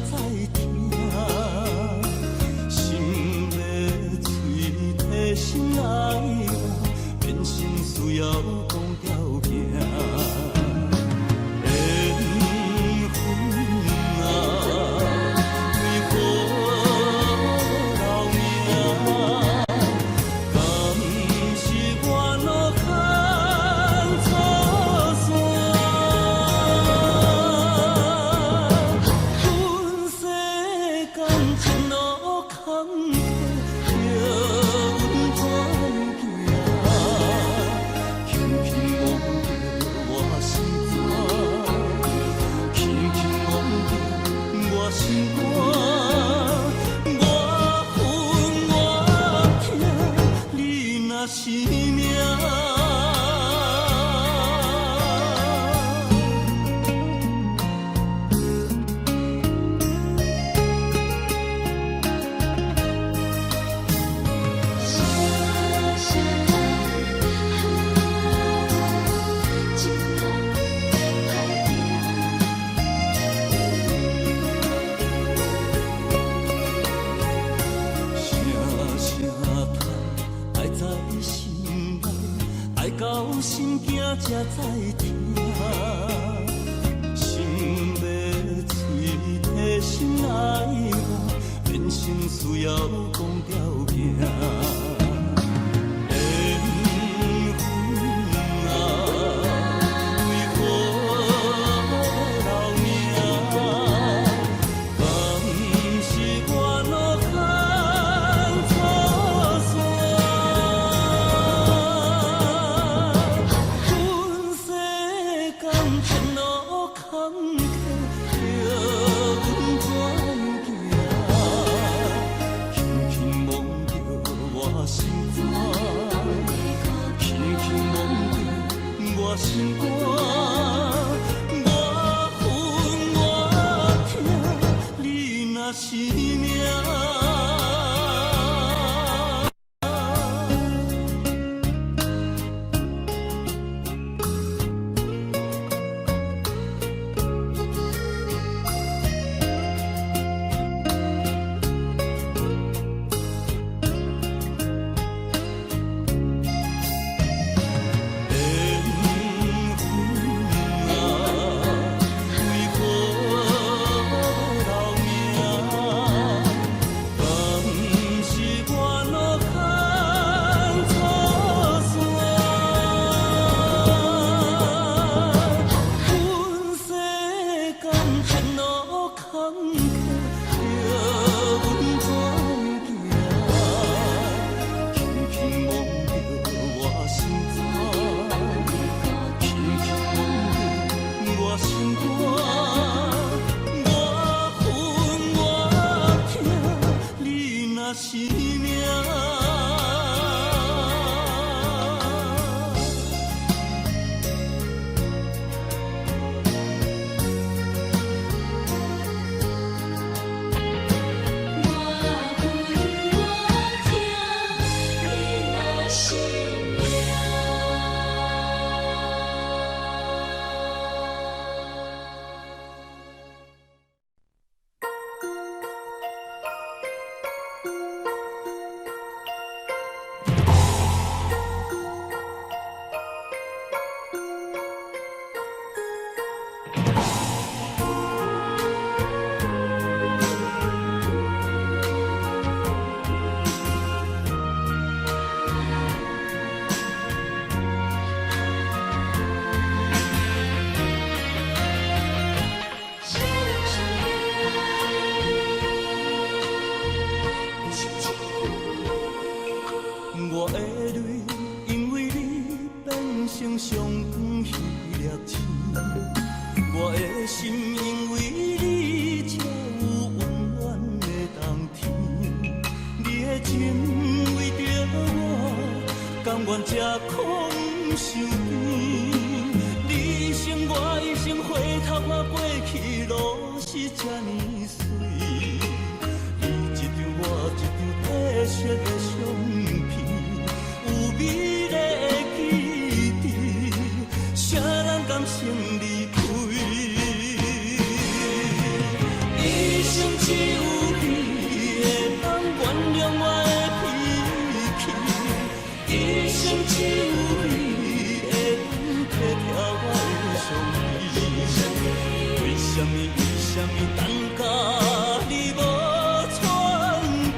才疼。心欲喙提心爱我，变成需要講條件。緣分啊，為何留名？敢是我路牽錯線？阮世間前路坎坷，叫阮怎行？輕輕摸著我心肝，輕輕摸著我心肝，我恨我疼，你若是命。声声叹，情路歹行。声声叹，愛在心內，愛到心驚才知疼。心欲喙提心愛我，變成需要講條件。緣分啊，為何留名？敢是我路牽錯線？阮世間前路坎坷，叫阮怎行？輕輕摸著我心肝，輕輕摸著我心肝，我恨我疼，你若是命。緣分啊，為何留名？敢是我路牽錯線？阮世間前路坎坷，叫阮怎行？輕輕摸著我心肝，輕輕摸著我心肝，我恨我疼，你若是命。我恨我疼，你若是命。声声爱，深情我的淚因為你變成上懸彼粒星，我的心因為你才有溫暖的冬天。你的情為著我，甘願吃苦毋受甜。你一生我一生，回頭看過去，路是這呢媠。你一張我一張褪色的相片，有美麗的記憶，誰人甘心離開？一生有你會當體貼我的傷悲。為啥物？為啥物等甲你無喘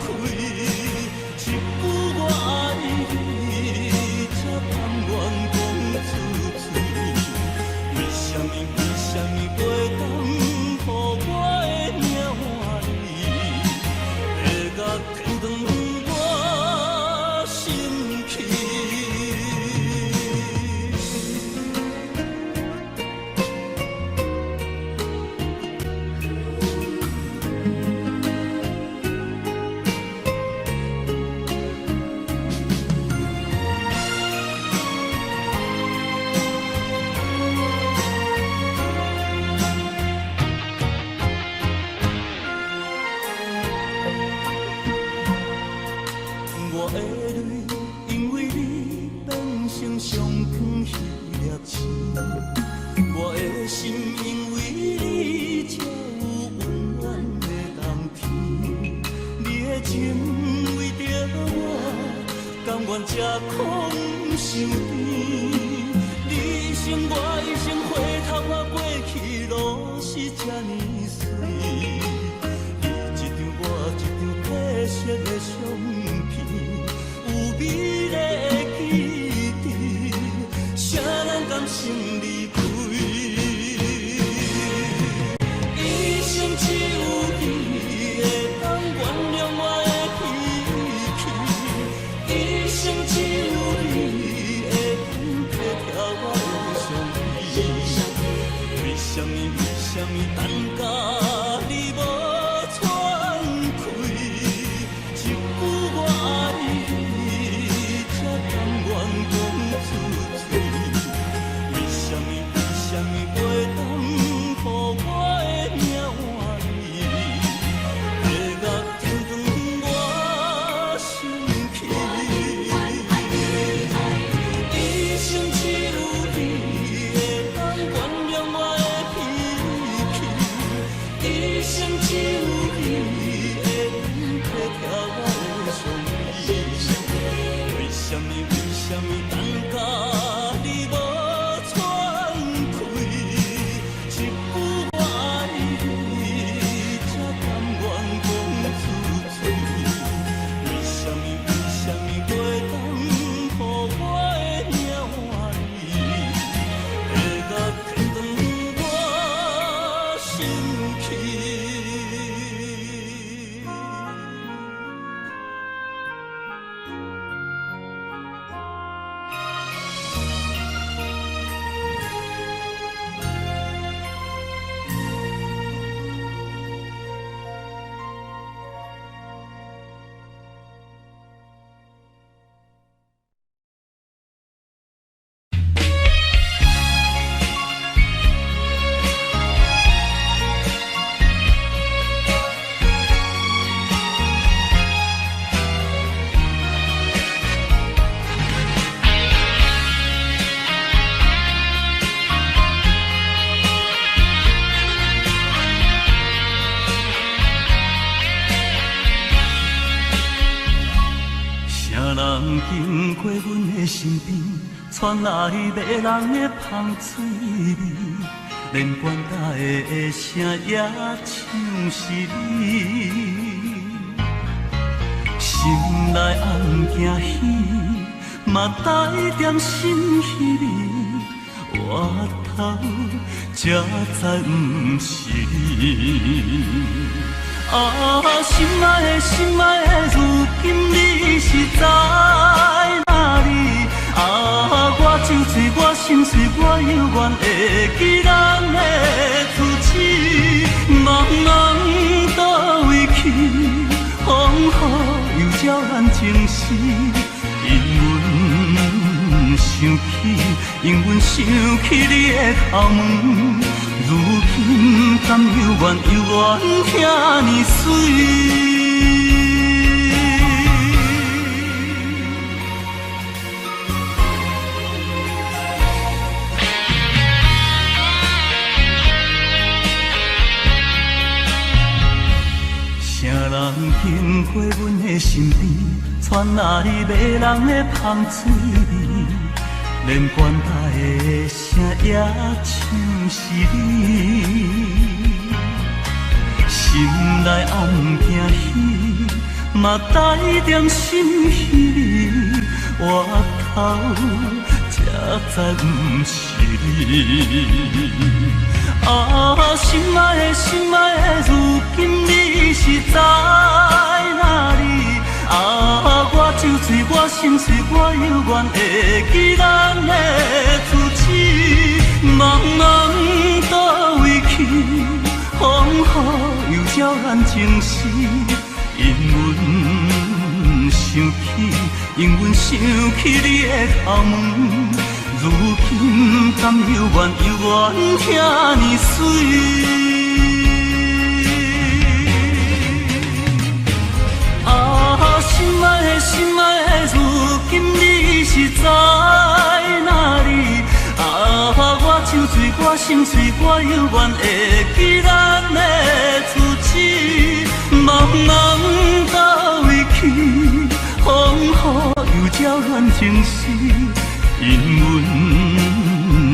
氣？一句我愛你，才甘願講出嘴。為啥物？為啥物袂當予我的命換你？地甲天長我心去。我的淚因為你變成上光彼粒星，我的心因為你才有溫暖的冬天。你的情為著我，甘願吃苦受甜。你一生我一生，回頭看過去，攏是這呢媠。你一張我一張褪色的相片，有美麗的記憶，誰人甘心離開？一生只有你會當原諒我的脾氣，一生只有你會當體貼我的傷悲。為啥物？為啥物等甲你無喘氣？一句我愛你，才甘願講出嘴。為啥物？為啥物袂當予我的命換你？地甲天長我心去。一生只有你會當原諒我的脾氣，一生只有你會當體貼我的傷悲。為啥物？為啥物等甲你無喘氣？一句我愛你，才甘願講出嘴。為啥物？為啥物袂當予我的命換你？地甲天長我心去。啥人經過阮的身邊，傳來迷人的香水味，連棺材的聲也像是你。心內暗驚喜，嘛帶點心稀微，回頭才知毋是你。啊，心愛的，心愛的，如今你是在哪裡？啊，我酒醉，我心碎，我猶原會記咱的初次。茫茫倒位去，風雨又照咱情絲。因阮想起，因阮想起你的頭毛。如今敢猶原猶原遐呢媠？啥人經過阮的身邊，傳來迷人的香水味，連棺材的聲也像是你。心內暗驚喜，嘛帶點心虛，回頭才知毋是你。啊，心愛的心愛的，如今你是在哪裡？啊，我酒醉，我心碎，我猶原會記咱的初次。茫茫佗位去，風雨又照咱情絲。因阮想起，因阮想起你的頭毛，如今敢猶原猶原遐爾媠。啊，心愛的心愛的，如今你是在哪裡？啊，我酒醉，我心碎，我猶原會記咱的初次。茫茫佗位去，風雨又照咱情絲。因阮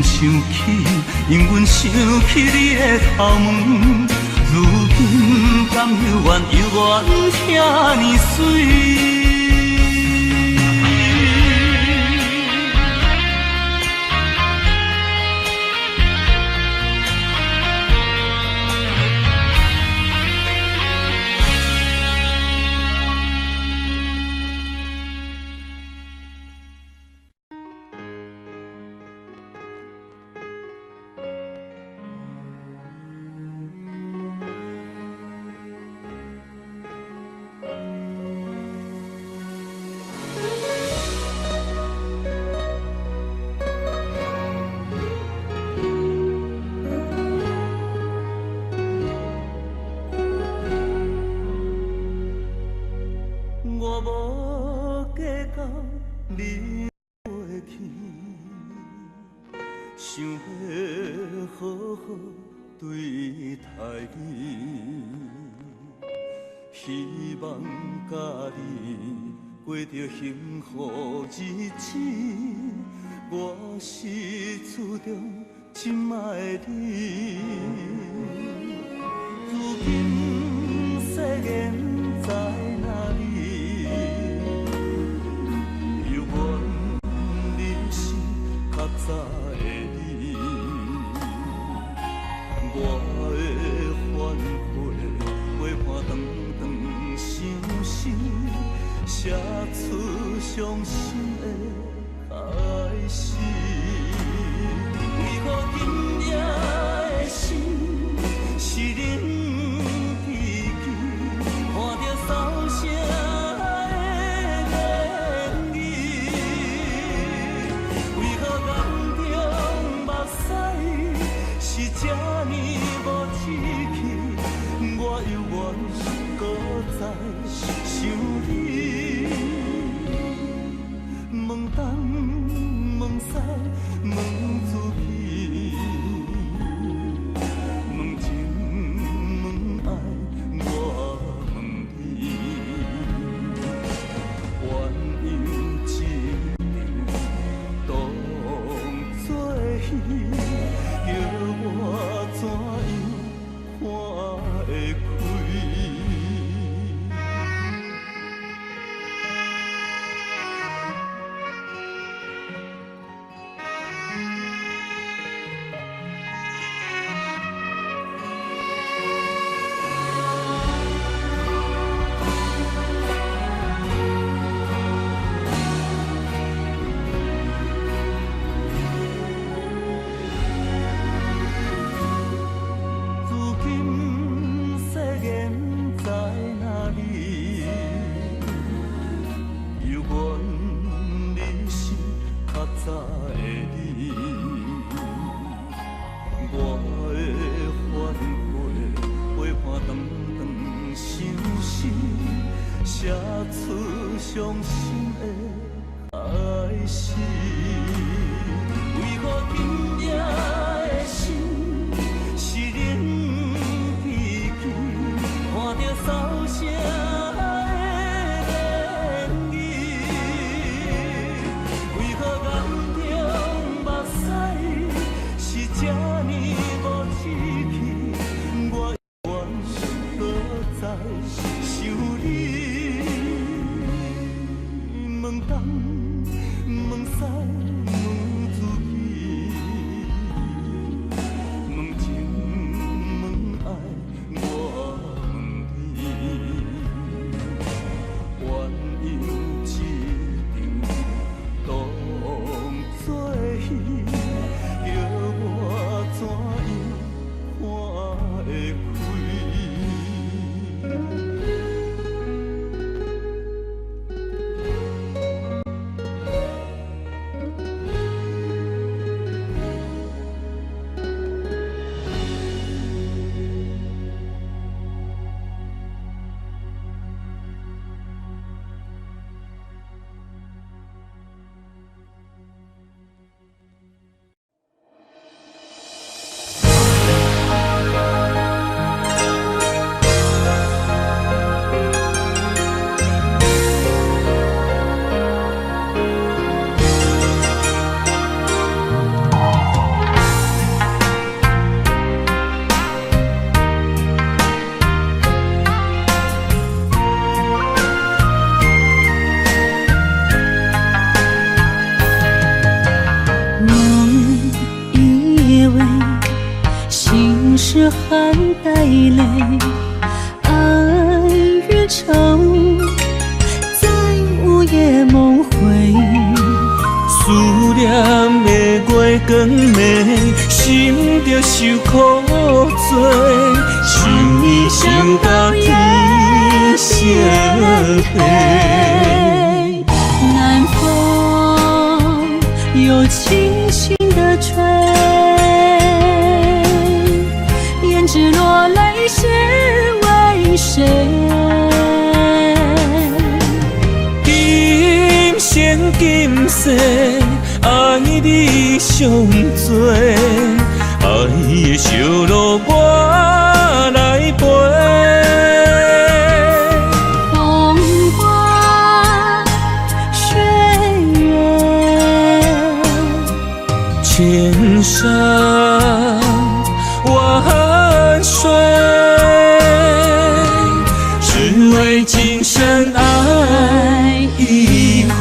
想起，因阮想起你的頭毛，如今敢猶原猶原遐爾媠。我無計較你過去，想欲好好對待你，希望佮你過著幸福日子。我是注重這擺的你，如今誓言在哪裡？猶原你是較早的你，我的反悔陪伴長長相思，寫出傷心的開始。為何今夜的心是冷吱吱，看著梢聲的言語？為何眼中目屎是這呢無志氣？我猶原閣在想你，問東問西問自己，問情問愛我問你，鴛鴦一場當作戲，叫我怎樣看會開？如今誓言在哪裡？猶原你是較早的你，我的反悔陪伴長長相思，寫出傷心的開始。為何今夜的心是冷吱吱，看著梢聲的言語？為何眼中問自己，問情問愛，我問你，鸳鸯一場當作戲，叫我怎樣看會開？夢以為心事含帶淚，愛與愁在午夜夢回。思念的月光暝，心著受苦罪，想你想到天色黑。南風又輕輕地吹，胭脂落淚是為誰？今生今世愛你上濟，愛的燒爐我來陪。風花雪月，千山萬水，只為今生愛一回。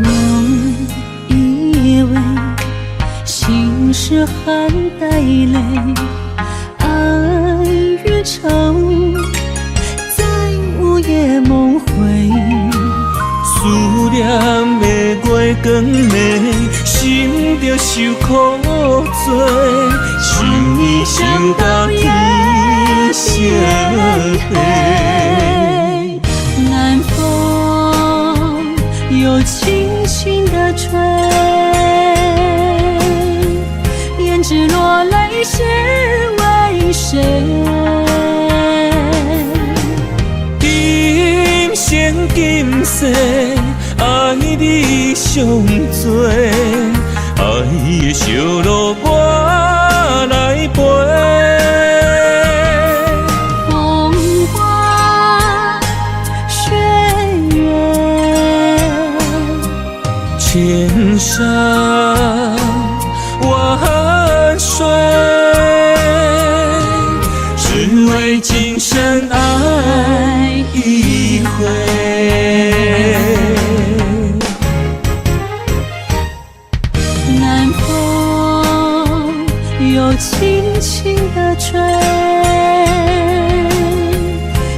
夢以為心事含帶淚，愛與愁在午夜夢回。思念的月光暝，心著受苦罪，想你想到天色黑。南風又輕輕地吹，胭脂落淚是為誰？今生今世愛你上濟，愛的燒爐我來陪。風花雪月，千山萬水，只為今生愛一回。南風又輕輕地吹，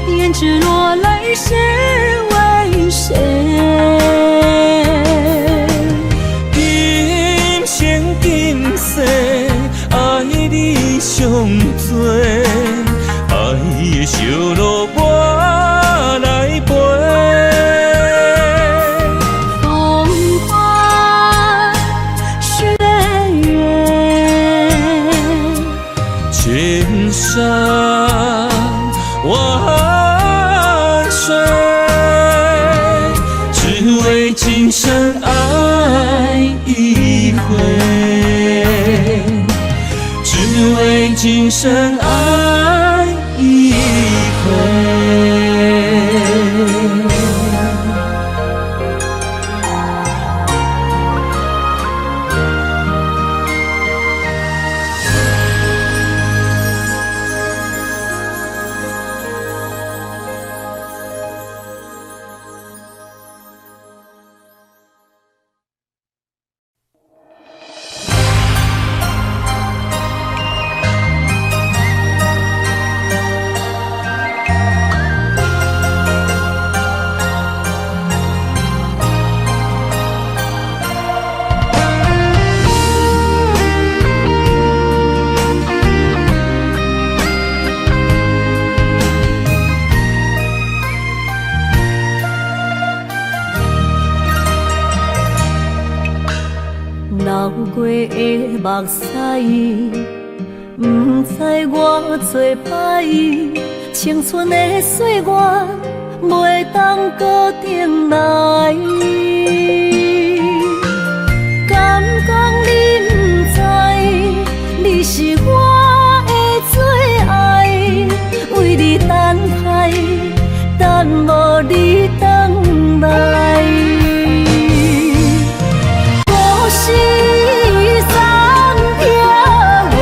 胭脂落淚是為誰？今生今世愛你上濟，愛的燒爐我來陪。風花雪月，千山萬水。今生愛一回。流過的目屎，毋知偌濟擺，青春的歲月袂當閣轉來。敢講你毋知，你是我的最愛，為你等待，等無你轉來。故事三撇鸳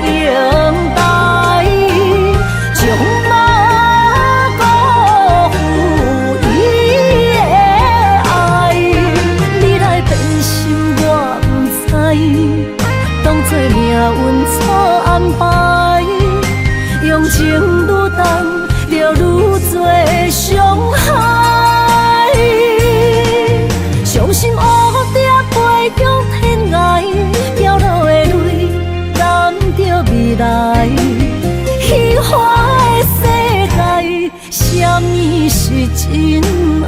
鸯台，將馬辜負伊的愛。你來變心我毋知，當作命運錯安排，用情愈重，就愈濟傷害。傷心烏蝶飛向天涯，飄落的淚染著未來。虛幻的世界，啥物是真愛？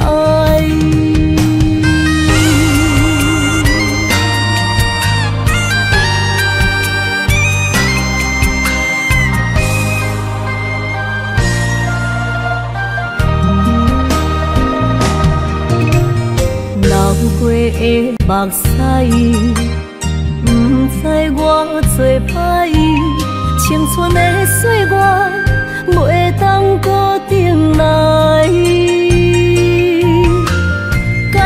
流過的目屎，毋知偌濟擺，青春的歲月袂當閣轉來。敢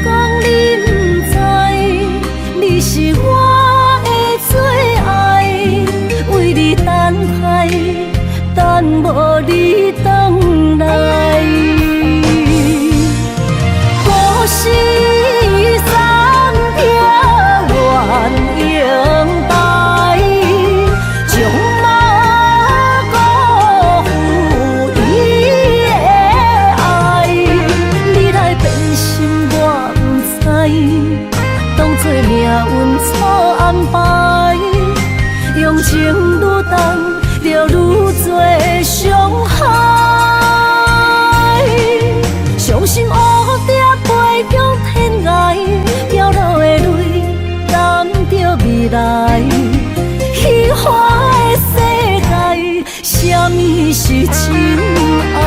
講你毋知，你是我的最愛，為你等待，等無你轉來。故事三撇鸳鸯台，將馬辜負伊的愛。你來變心我毋知，當作命運錯安排，用情愈重，就愈濟傷害。傷心烏蝶飛向天涯，飄落的淚染著未來。虛幻的世界，啥物是真愛？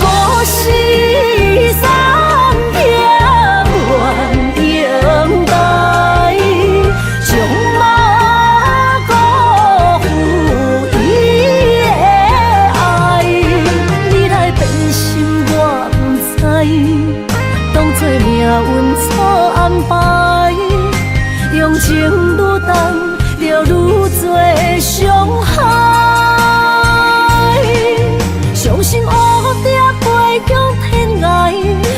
故事三撇鸳鸯台，將馬辜負伊的愛。你來變心我毋知，當作命運錯安排，用情愈重，就愈濟傷害。傷心烏蝶飛向天涯，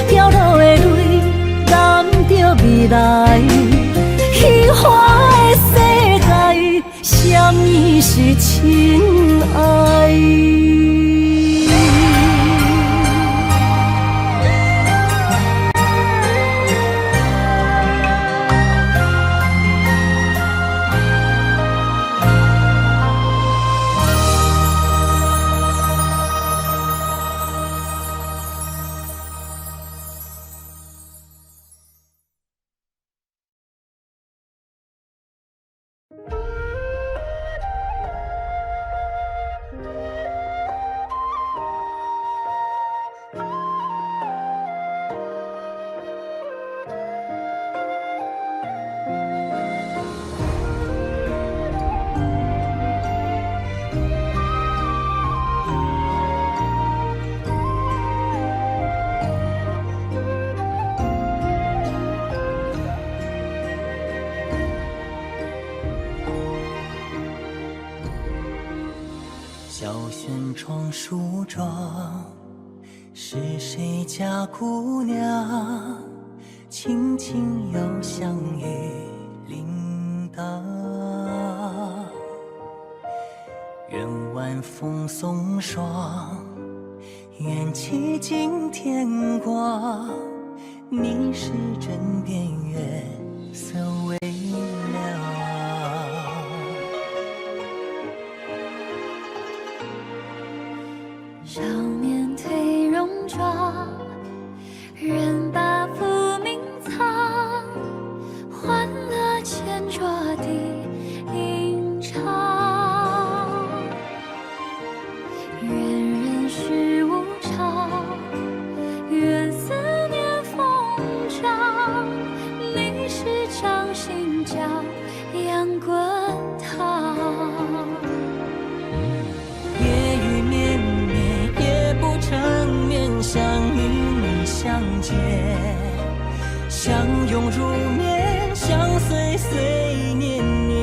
飄落的淚染著未來。虛幻的世界，啥物是真愛？萱窗梳妆，是谁家姑娘？轻轻摇响玉铃铛。愿晚风送爽，愿祈尽天光。你是枕边月色微凉。少年褪戎装，愿把浮名藏，欢乐千桌的吟唱。愿人世无常，愿思念疯长。你是掌心骄阳滚烫。夜雨绵绵，夜不成眠，想与你相见，相拥入眠，相随碎念念。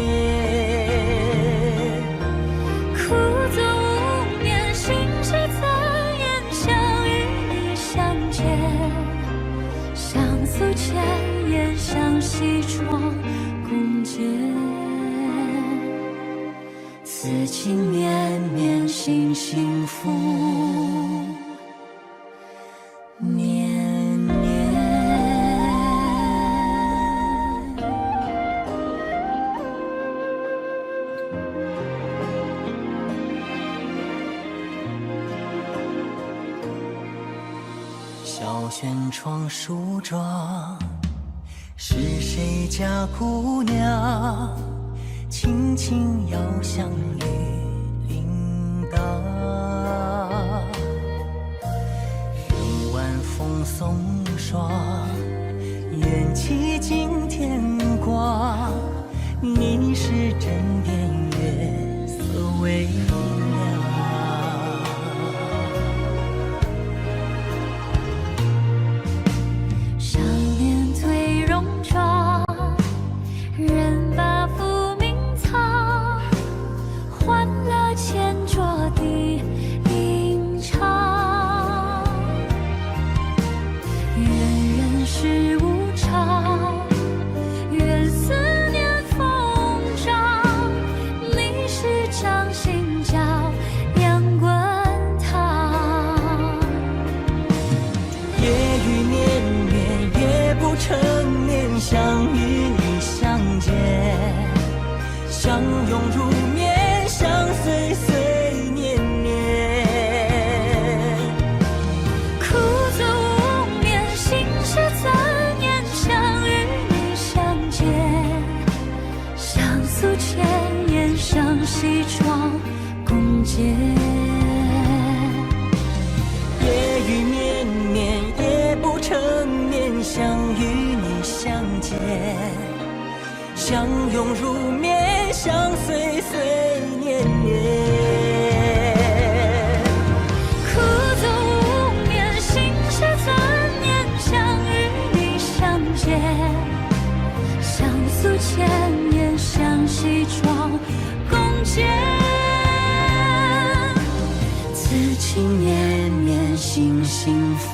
苦坐无眠，心事怎言？想与你相见，相诉千言，相惜窗共见。此情绵绵，心幸福年年。小轩窗梳妆，是谁家姑娘？轻轻摇响玉铃铛。愿晚风送爽，愿祈尽天光。你是枕边月色微凉。少年褪戎装，愿把浮名藏，欢乐千桌的吟唱。愿人世无常，愿思念疯长。你是掌心骄阳滚烫。夜雨绵绵，夜不成眠，想与你相见，相拥入眠，相随碎念念。苦坐无眠，心事怎言？想与你相见，相诉千言，相惜窗共见。夜雨绵绵，夜不成眠，想与你相见，相拥入眠，相随碎念念。苦坐无眠，心事怎言？想与你相见，相诉千言，相惜窗共见。此情绵绵，心幸福。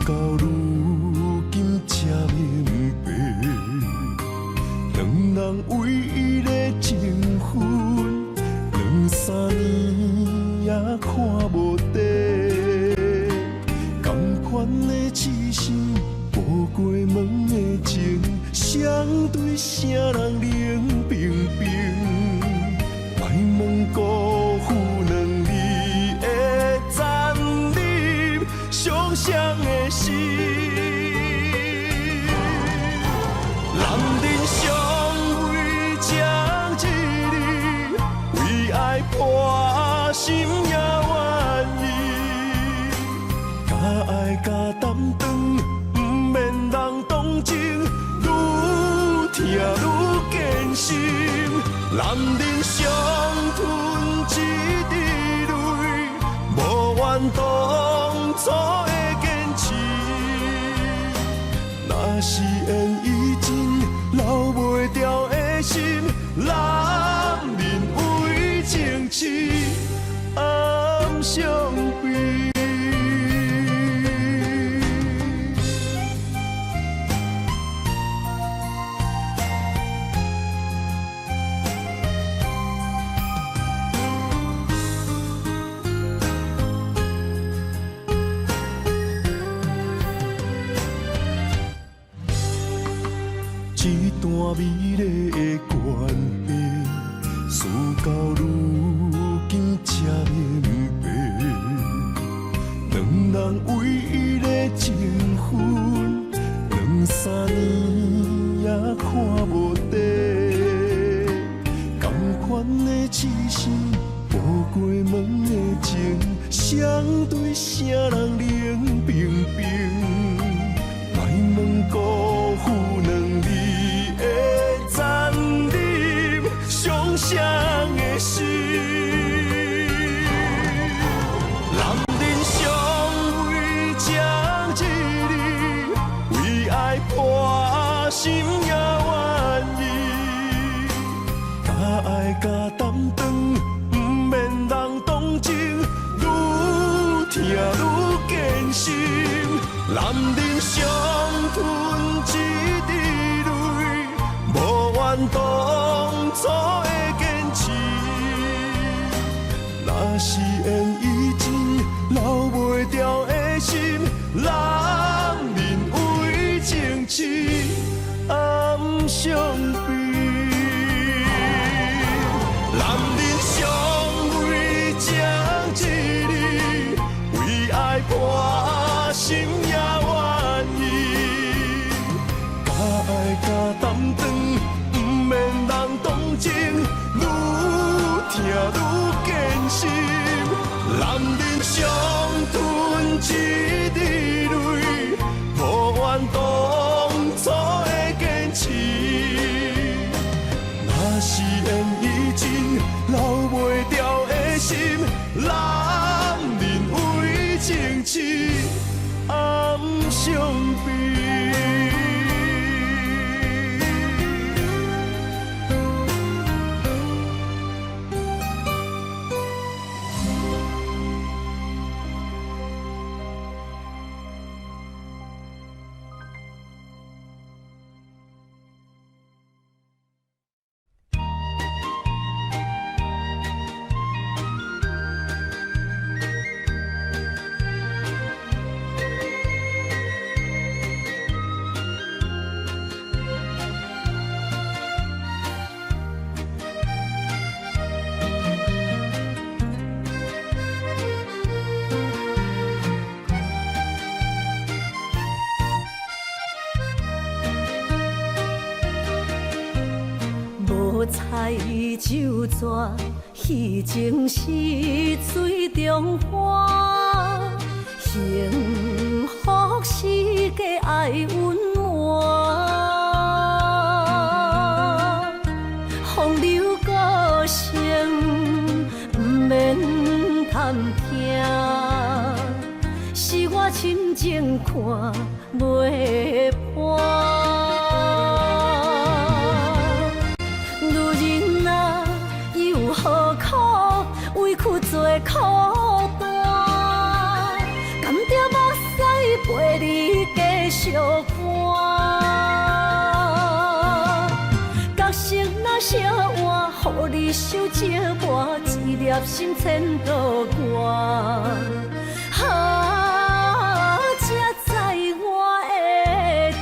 到如今才明白，兩人唯一的情分，兩三年也看無底。仝款的痴心，無過問的情，誰對誰人冷冰冰？莫問辜負兩字的殘忍，傷誰的心。男人上為情一字，為愛破心也願意。敢愛敢擔當，毋免人同情，愈疼愈堅心。男人上吞一滴淚，無怨當初的堅持。若是緣已盡，留袂牢的心，男人為情痴，暗傷悲。這段美麗的關係，事到如今才明白，兩人唯一的情分，兩三年也看無底。仝款的痴心，無過問的情，誰對誰人冷冰冰？莫問辜負兩字的殘忍，傷誰的心。男人上為情一字，為愛破心也願意。敢愛敢擔當，毋免人同情，愈疼愈堅心。男人上吞一滴淚，無怨當初的堅持。若是緣已盡，留袂牢的心，男人為情痴，暗傷悲。男人上為情一字，為愛破心也願意。敢愛敢擔當，毋免人同情，愈疼愈堅心。男人上吞一滴淚，無怨當初的堅持。若是緣已盡，留袂牢的心，男人為情痴，暗傷悲。無彩酒逝，彼情是水中花。幸福是假愛隱瞞，風流過程毋免探聽，是我深情看袂破。女人啊，又何苦委屈做苦單？甘著目屎陪你相伴。角色若相换，予你受折磨，一粒心千度寒。啊，才知我的痛。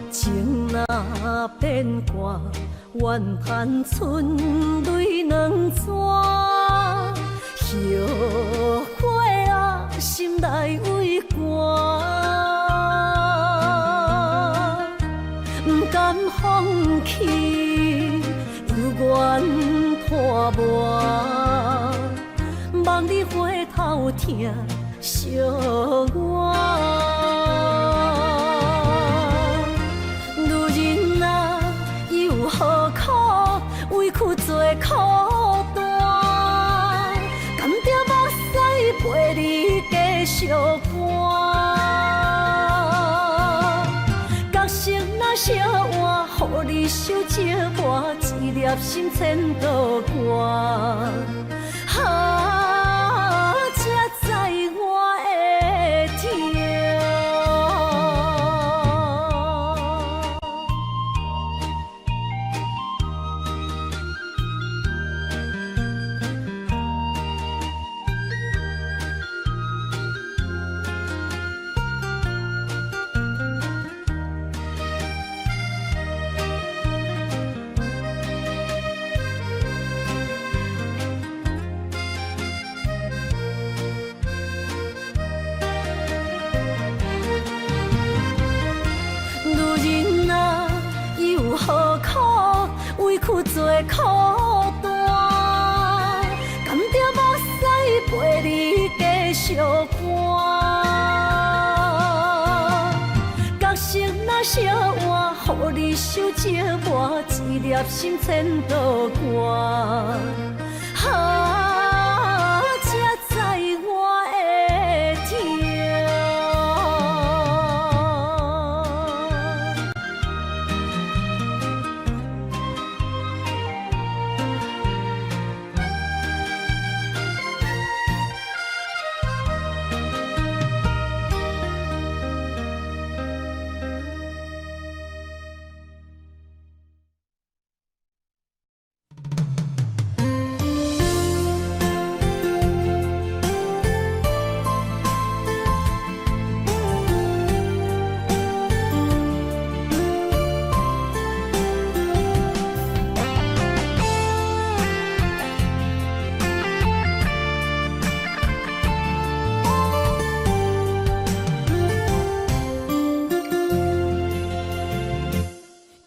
情若变卦，怨叹春泪两逝。后悔啊，心内畏寒，不甘放弃，犹原拖磨，望你回头疼惜我。女人啊，又何苦委屈做苦单？甘著目屎陪你继续汗。角色若相换，予你受折磨，一粒心千度寒。啊，才知我的痛。女人啊，又何苦委屈做苦单？甘著目屎陪你继续汗。角色若相换，予你受折磨，一粒心千度寒。啊，才知我的痛。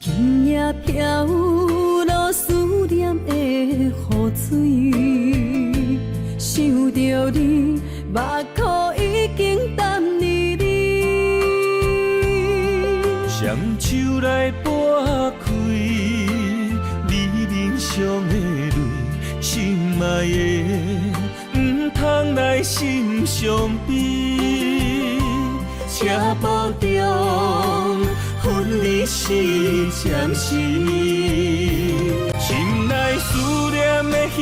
今夜飄落思念的雨水，想著你，目眶已經澹離離。双手來撥開你面上的淚，心愛的，毋通來心傷悲。車步中分離是暫時，心內思念的行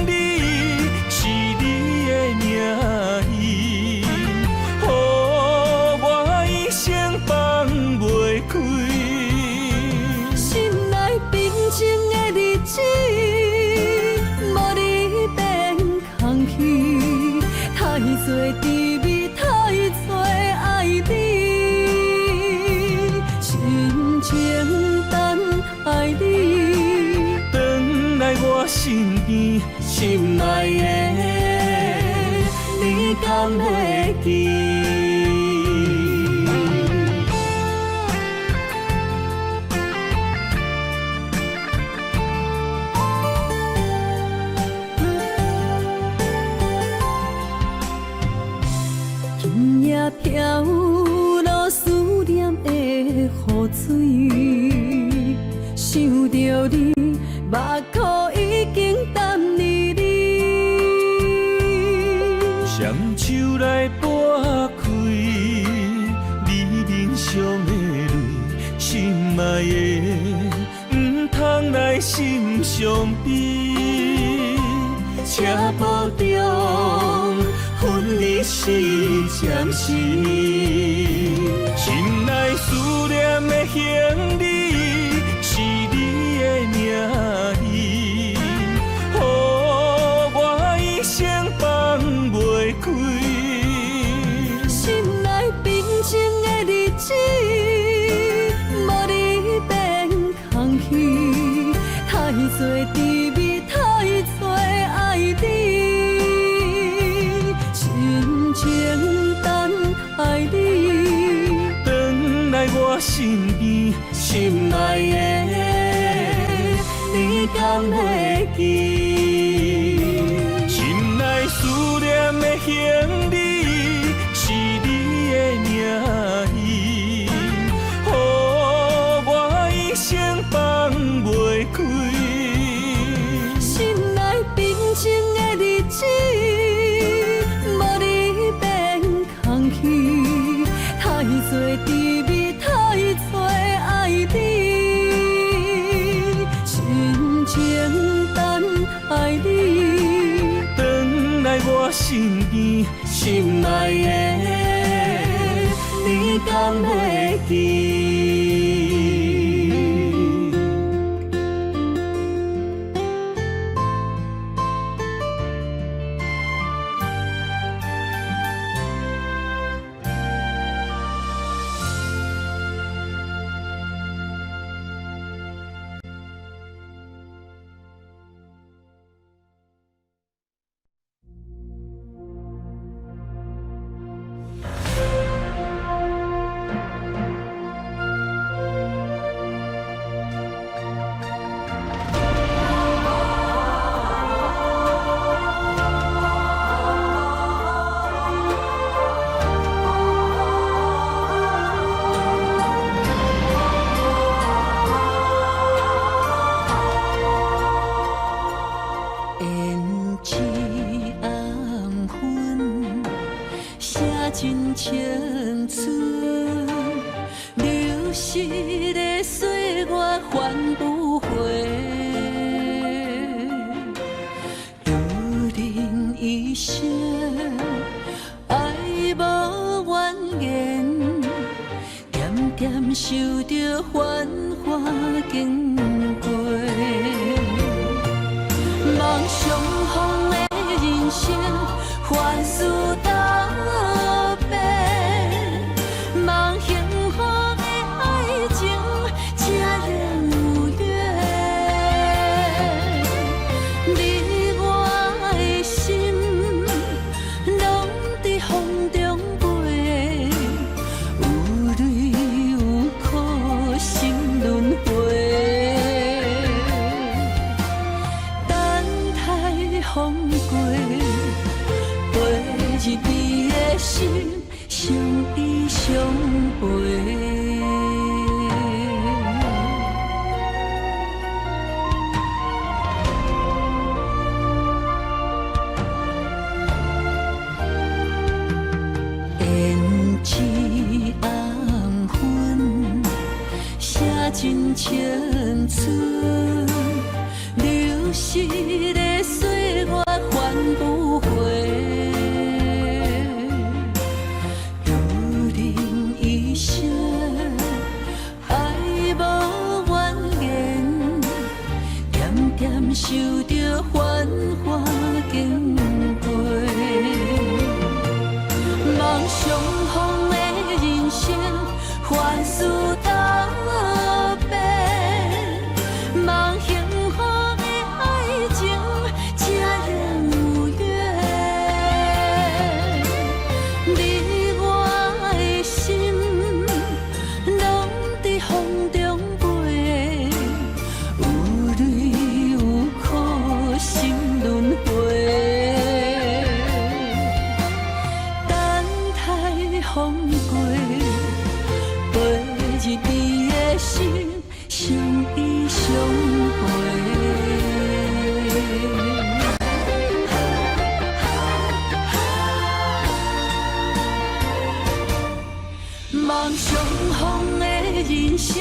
李是你的名字，予我一生放袂開。心內平靜的日子，無你變空虛，太濟甜蜜，太濟愛你，深情等待你。轉來我身邊，心愛的，你敢會記？今夜才飄落思念的雨水。想著你，目箍已經淡離離。雙手來撥開你面上的淚，心愛的，毋通來心傷悲。車步中分離是暫時，心內思念的行李是你的名字，予我一生放袂開。心內平靜的日子，無你變空虛，太濟甜蜜，太濟愛你，真情等待你，轉來我身邊，心愛的，你敢會記？心內思念的行李是你的名字，予我一生放袂開。心內平靜的日子，無你變空虛，太濟甜蜜，太濟愛你，真情等待你，轉來我身邊，心愛的，你敢會記？胭脂红粉写真青春，流逝的歲月還不回。渡人一生愛無怨言，點點受著繁華經過。望相逢的人生，凡事都變。望幸福的愛情，才能有緣。你我的心，攏佇風中飛，有淚有苦，心輪迴。等待風過，飛入你的心，相依相陪。胭脂紅粉寫真青春，流逝的歲月還不回。渡人一生愛無怨言，點點受著繁華經過。望相逢的人生，凡事都變。望幸福的愛情，相依相陪。望相逢的人生，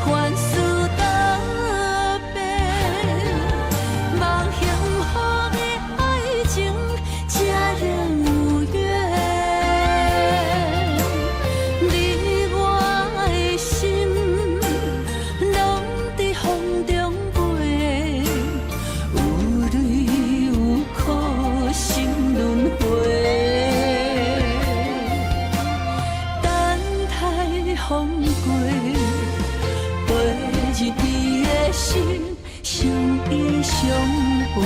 凡事多變；望幸福的愛情，才能有緣。你我的心，攏佇風中飛，有淚有苦，心輪迴。等待風過，飛入你的心，相依相陪。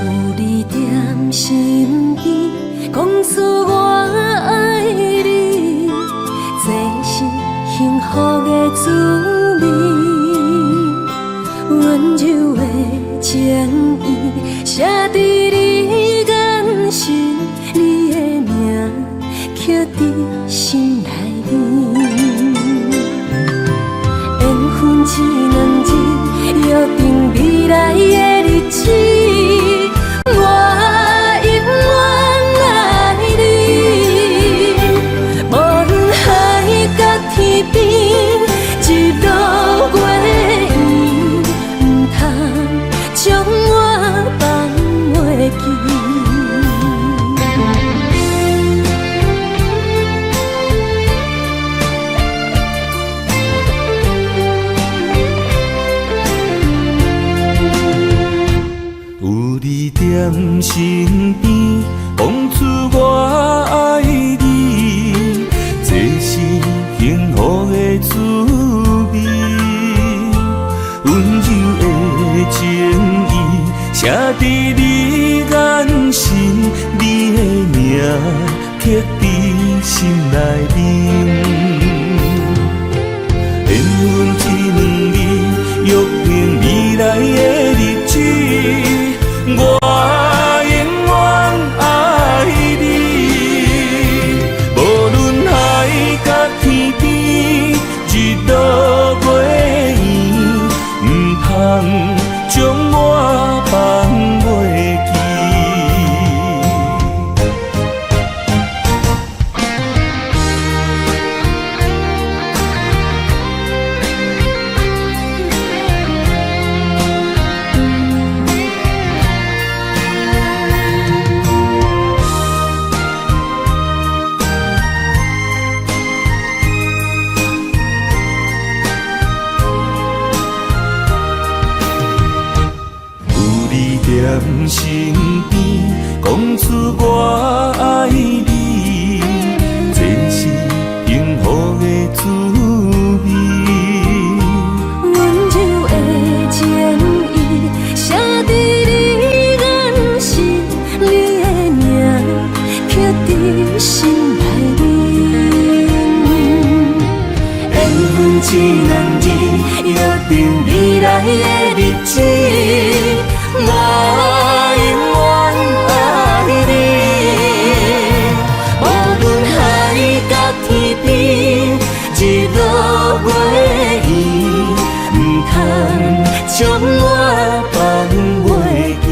有你踮身邊，講出我愛你，這是幸福的滋味。溫柔的情意，寫佇你眼神，你的名刻佇心內面。緣分這兩字，約定未來的日子。我永遠愛你，無論海角天邊，日落月圓，毋通將我放袂記。有你踮身邊，講出我愛你，這是幸福的滋味。溫柔的情意，寫佇你眼神，你的名刻佇心內面。緣分這兩字，約定未來的日子，我永遠愛你。無論海角天邊，日落月圓，毋通將我放袂記。有你踮身邊，講出我愛你，這是幸福的滋味。溫柔的情意，寫佇你眼神，你的名刻佇心內面。緣分這兩字，約定未來的日子，我永遠愛你。無論海角天邊，日落月圓，毋通將我放袂記。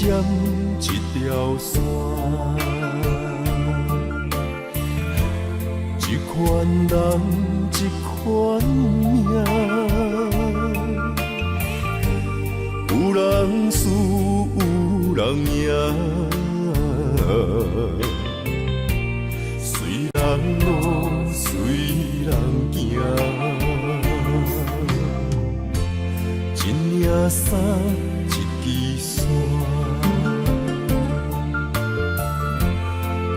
針，一條線，一款人，一款命。有人輸，有人贏，隨人路，隨人行。一領衫，一支線，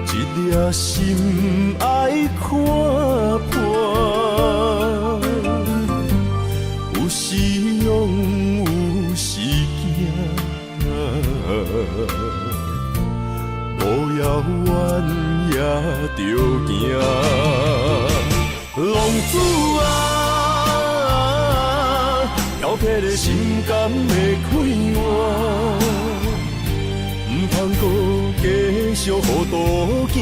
一粒心愛看破。有時勇，有時驚，無遙遠也著行。浪子啊，飄泊的心敢會快活？毋通閣繼續糊塗行。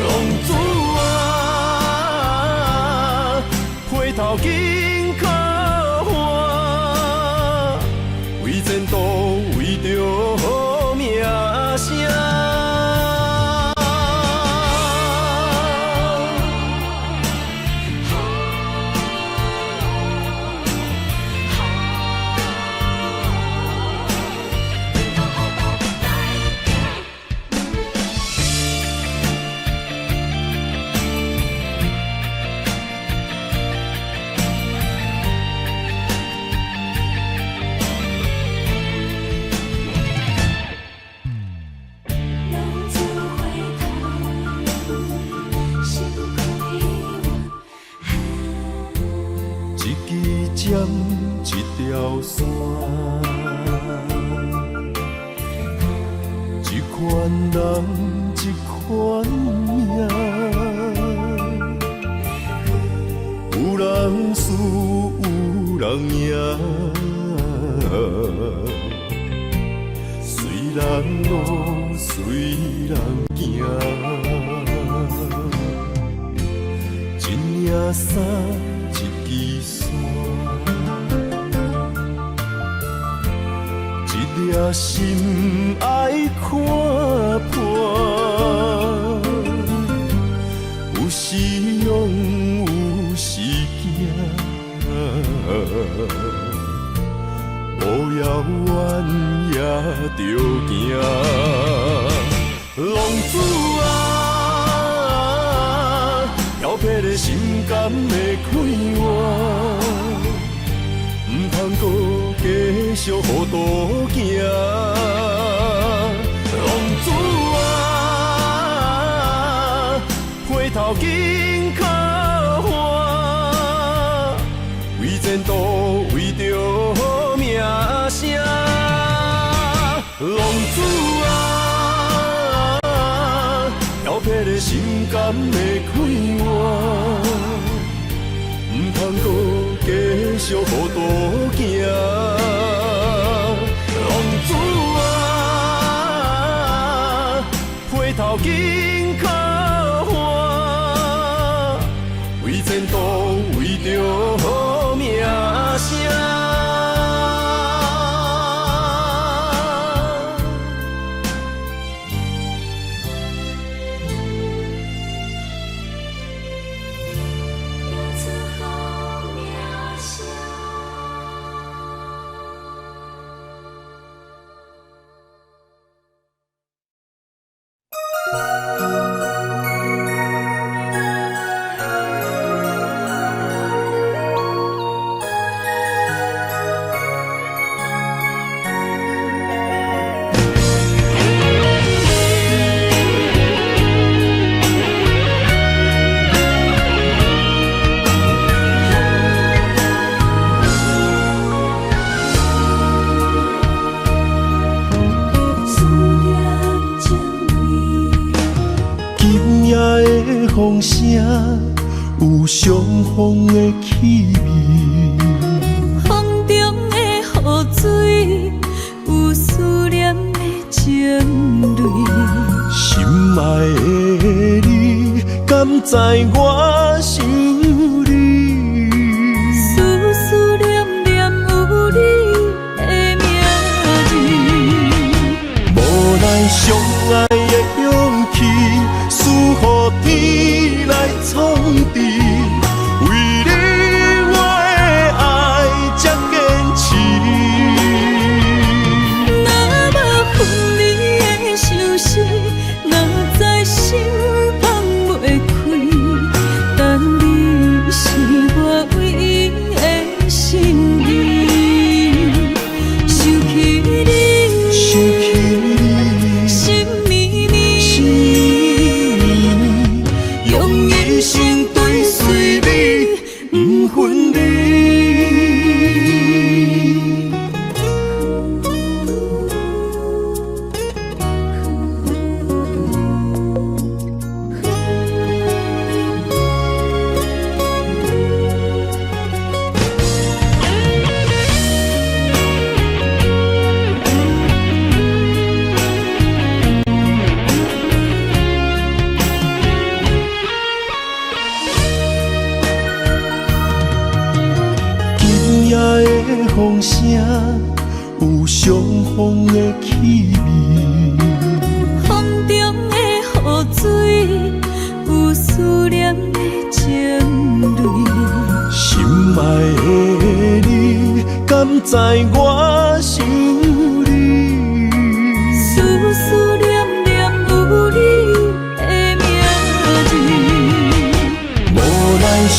浪子啊，回頭緊靠岸，為前途，為著好名聲。浪子回頭，心快活。一支針，一條線，一款人，一款命。有人輸，有人贏，隨人路，隨人行。一領衫，一支線，一粒心愛看破。有時勇，有時驚，無遙遠也著行。浪子啊，飄泊的心敢會快活？毋通閣繼續糊塗行。浪子啊，回頭緊靠岸，為前途，為著好名聲。浪子啊，飄泊的心敢會快活？毋通閣繼續糊塗行。浪子啊，回頭緊靠岸，為前途，為著好名聲。浪子好名聲。思念情味。今夜的風聲有傷風的氣味，風中的雨水有思念的情淚。心愛的你，敢知我想你？思思念念有你的名字。風聲，有傷風的氣味。風中的雨水，有思念的情淚。心愛的你，敢知我想你？思思念念有你的名字。無奈相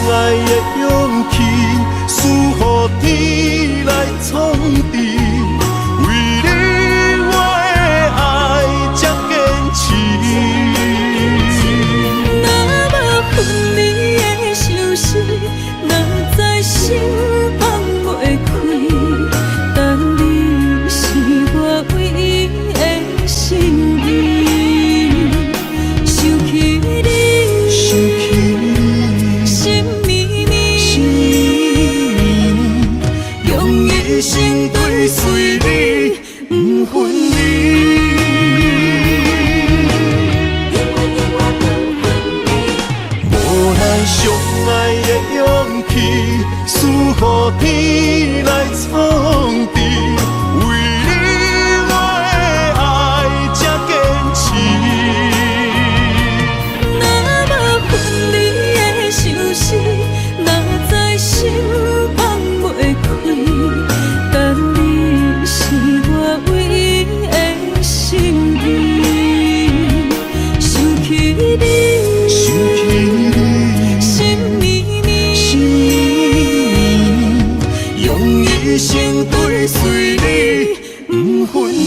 愛的勇氣，輸予天來創治。為你我的愛這堅持。若無分離的相思，哪知心放袂開。但你是我唯一的心意。想起你，想起你，心绵绵，心绵绵，用一生追隨你，不分離。永遠永遠不分離。無奈相愛的勇氣，輸予天來創治。為你我的愛這堅持。若無分離的相思，哪知心放袂開。但你是我唯一的心意。想起你，想起你，心绵绵，心绵绵，用一生追隨你，不分離。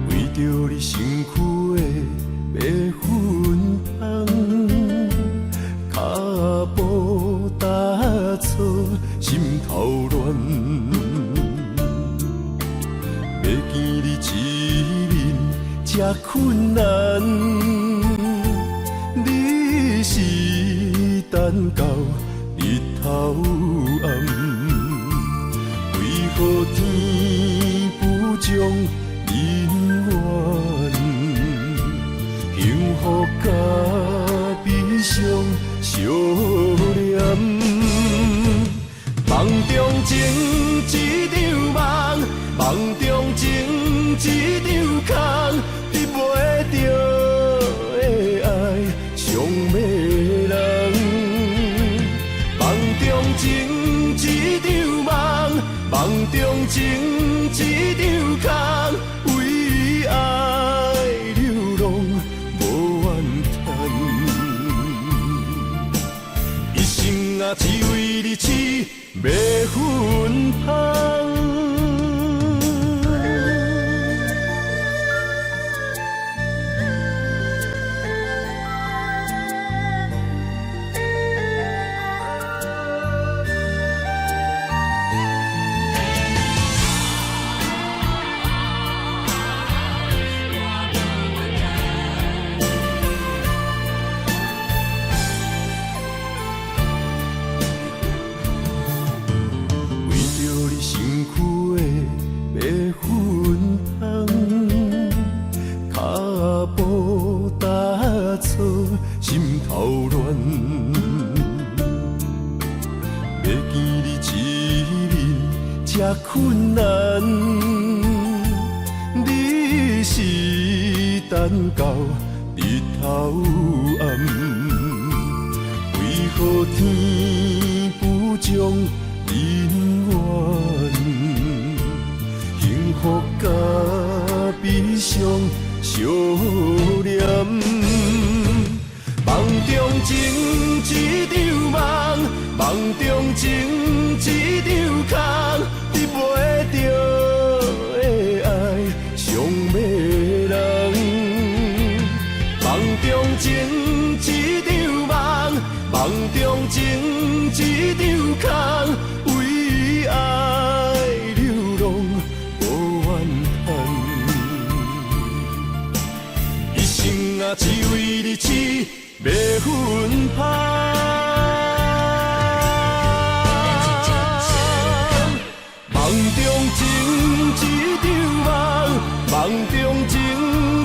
為著你身軀的白粉香，跤步踏錯，心頭亂。欲見你一面這困難，你是等到日頭暗，為何天不將姻緣？幸福佮悲傷相連。夢中情一場夢，夢中情一場空，得袂著的愛傷迷人。夢中情一場夢，夢中情一場空，為愛流浪無怨嘆。一生啊，只為你痴迷芬芳。為著你身軀的白粉香，跤步踏錯，心頭亂。欲見你一面這困難，你是等到日頭暗，為何天不將傷姻緣，幸福佮悲傷相連。夢中情一場夢，夢中情一場空，得袂著的愛傷迷人。夢中情一場夢，夢中情一場空，為愛流浪無怨嘆。一生啊，只為你痴迷芬芳。夢中情一場夢，夢中情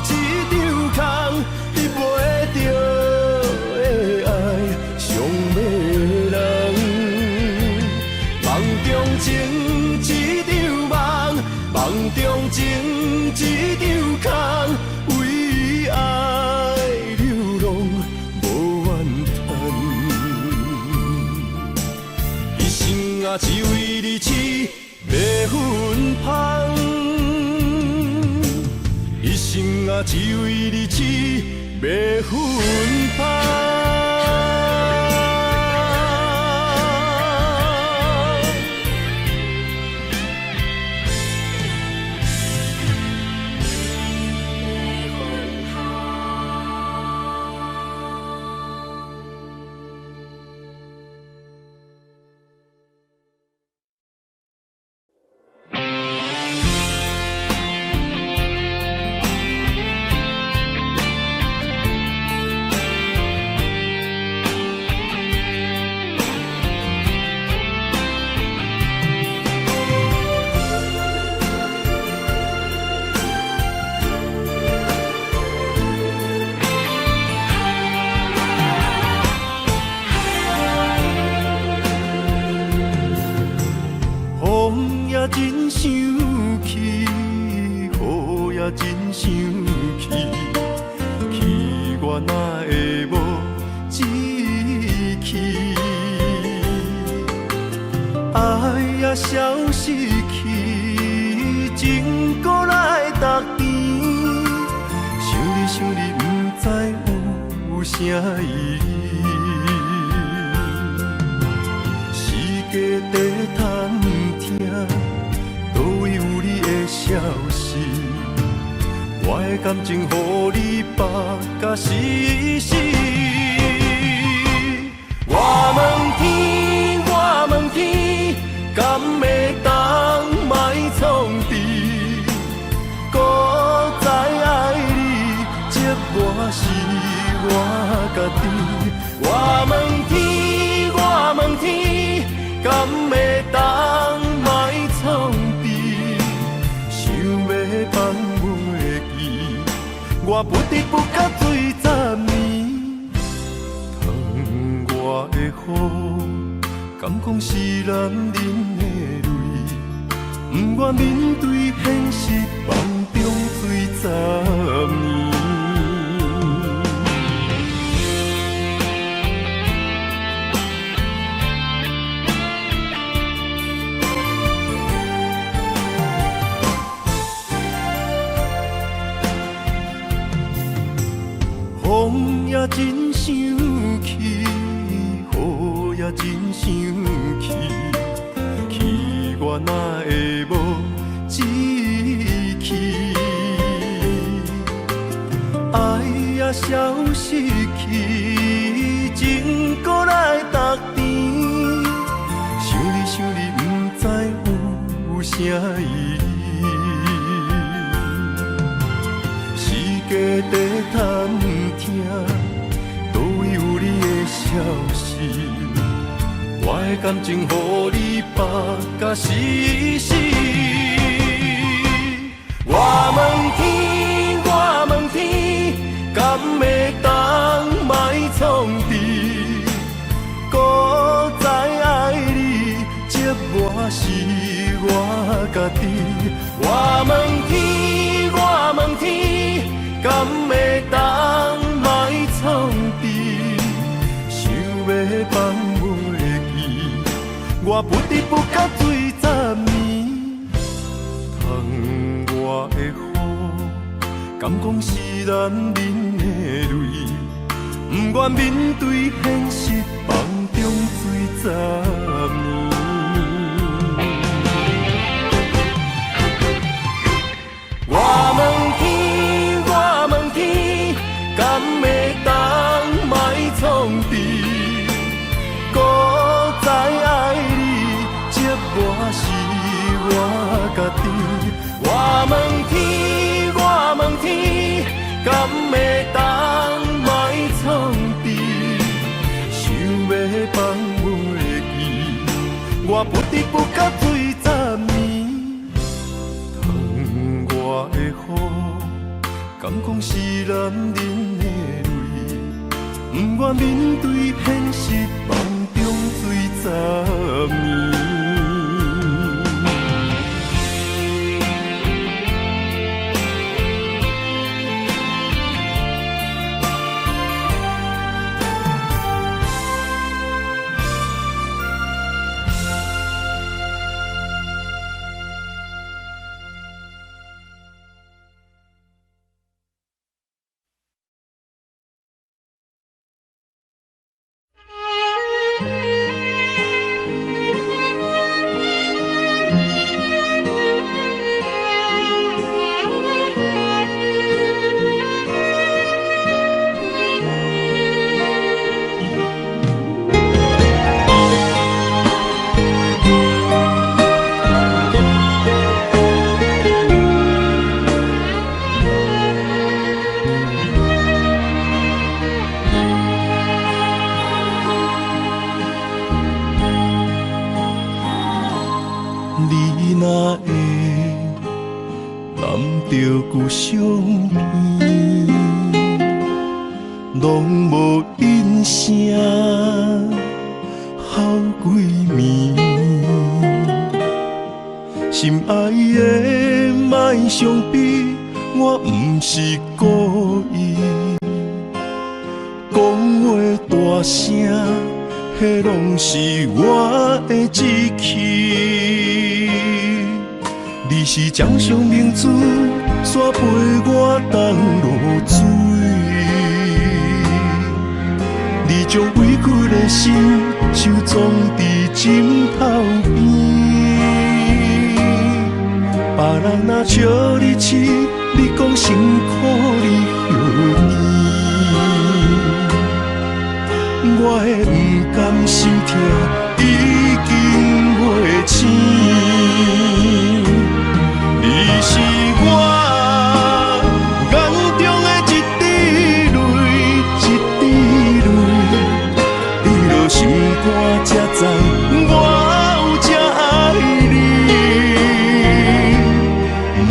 一場空，得袂著的愛傷迷人。夢中情一場夢，夢中情一場空，為愛流浪無怨嘆。一生啊，只為你痴迷芬芳。一生啊，只為你痴迷芬芳。風也真生氣，雨也真生氣，氣我哪會無志氣？愛也消失去，情閣來逐甜。想你想你，毋知有啥意義。世界在探聽，佗位有你的消息？我的感情予你縛甲死死。我問天，我問天，敢會當莫創治？閣再愛你，折磨是我家己。我問天，我問天，敢會當莫創治？想欲放袂記，我不知不覺醉十年。窗外的雨，敢講是男人的淚？不願面對現實，夢中醉十年。風也真生氣，雨也真生氣，氣我哪會無志氣？愛也消失去，情閣來逐甜。想你想你，毋知有啥意義。世界在探聽，佗位有你的消息？我的感情予你縛甲死死。我問天，我問天，敢會當莫創治？閣再愛你，折磨是我家己。我問天，我問天，敢會當莫創治？想欲放袂記，我我不知不覺醉十暝。窗外的雨，敢講是男人的淚？不願面對現實，夢中醉十暝。我問天，我問天，敢會當莫創治？搁再愛你，折磨是我家己。我問天，我問天，敢會當莫創治？想欲放袂記，我不知不覺醉十暝。窗外的雨，敢講是男人的淚？不願面對現實，夢中醉十暝。你若會攬著舊相片，攏無應聲，好幾暝。心愛的莫傷悲，我毋是故意。講話大聲，彼攏是我的志氣。你是掌上明珠，煞陪我東落水。你將委屈的心收藏佇枕頭邊。別人若笑你痴，你講辛苦你歇眠。我的不甘心痛已經袂醒。你是我眼中的一滴淚，一滴淚，你落心肝才知我有這愛你。莫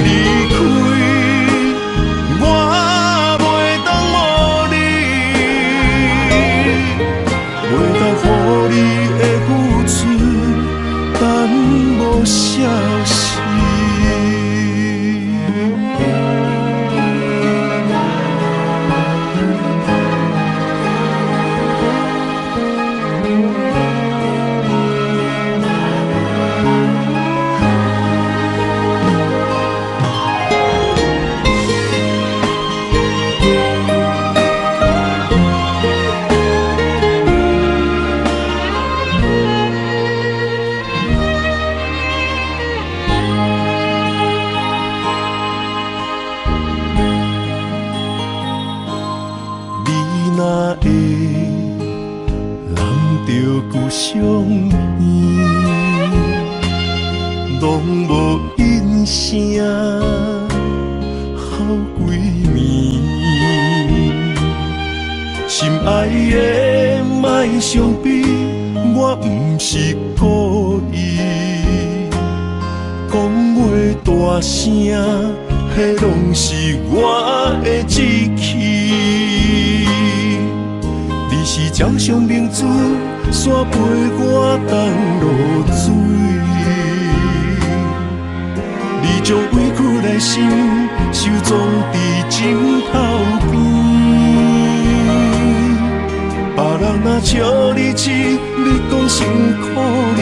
離開，我袂當無你，袂當予你的付出，等無消息。你若會攬著舊相片，攏無應聲，好幾暝。心愛的莫傷悲，我毋是故意。講話大聲，彼攏是我的志氣。你是掌上明珠，煞陪我東落水。你將委屈的心收藏佇枕頭邊。別人若笑你痴，你講辛苦你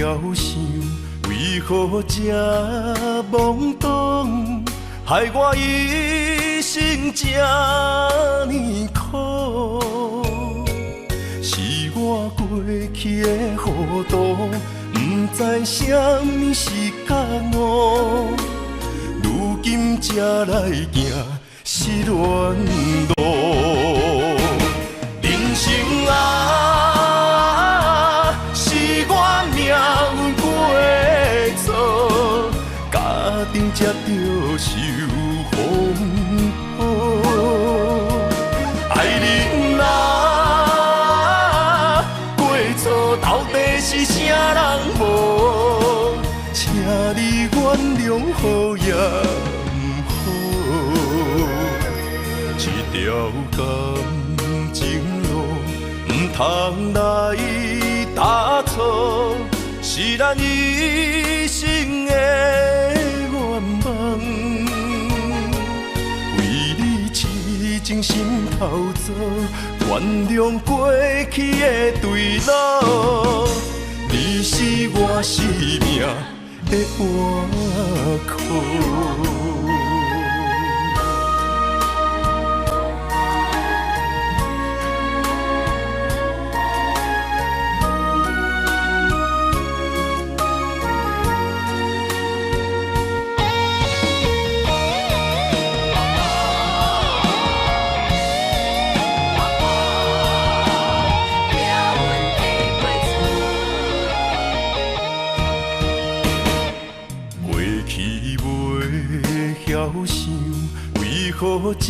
曉想，為何這懵懂，害我一生這呢苦？是我過去的糊塗，毋知啥物是覺悟，如今才來行失戀路。人生啊，是我命運過錯，家庭才著受風雨。愛人啊，過錯到底是啥人無？請你原諒好也毋好，這條感情路毋通來踏錯，是咱一生的願望。為你癡情心頭做，原諒過去的墜落，你是我生命的倚靠。命運的過錯。過去袂曉想，為何這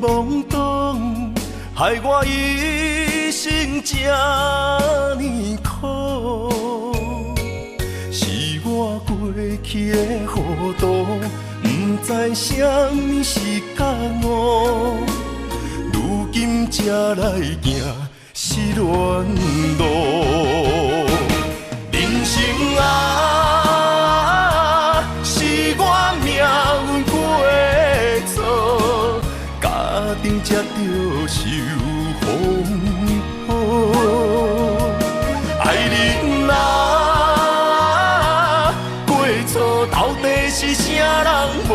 懵懂，害我一生這呢苦？是我過去的糊塗，毋知啥物是覺悟，如今才來行失戀路。人生啊，是我命運過錯，家庭才著受風雨。愛人啊，過錯到底是啥人無？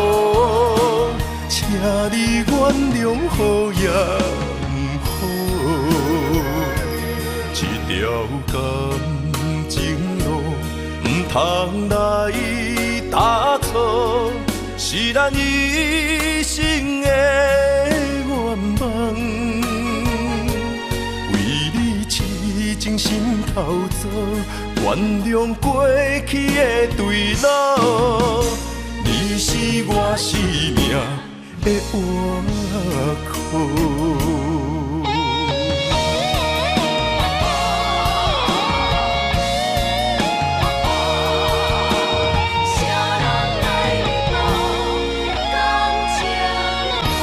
請你原諒好也毋好，這條感情路毋通來踏錯，是咱一生的願望。為你癡情心頭做，原諒過去的墜落，你是我生命的倚靠。啥人來彌補感情路？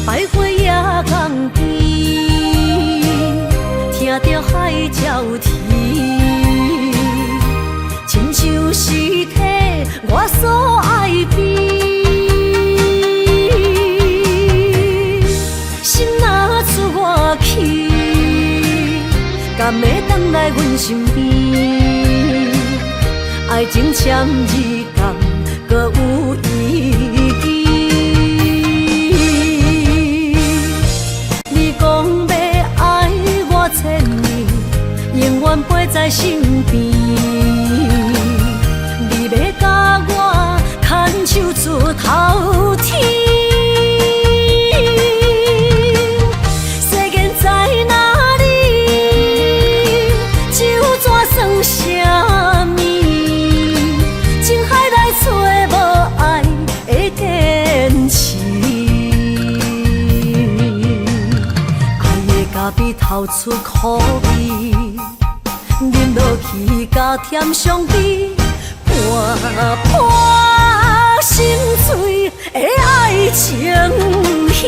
百花野江边，聽著海鳥啼，親像是替我所愛悲。心若出外去，敢會轉來阮身邊？愛情簽字敢閣有意義？你講欲愛我千年，永遠陪在身邊。你欲共我牽手出頭天。世間在哪裡？酒怎算啥物？情海內找無愛的結添傷悲，半破心碎的愛情戲。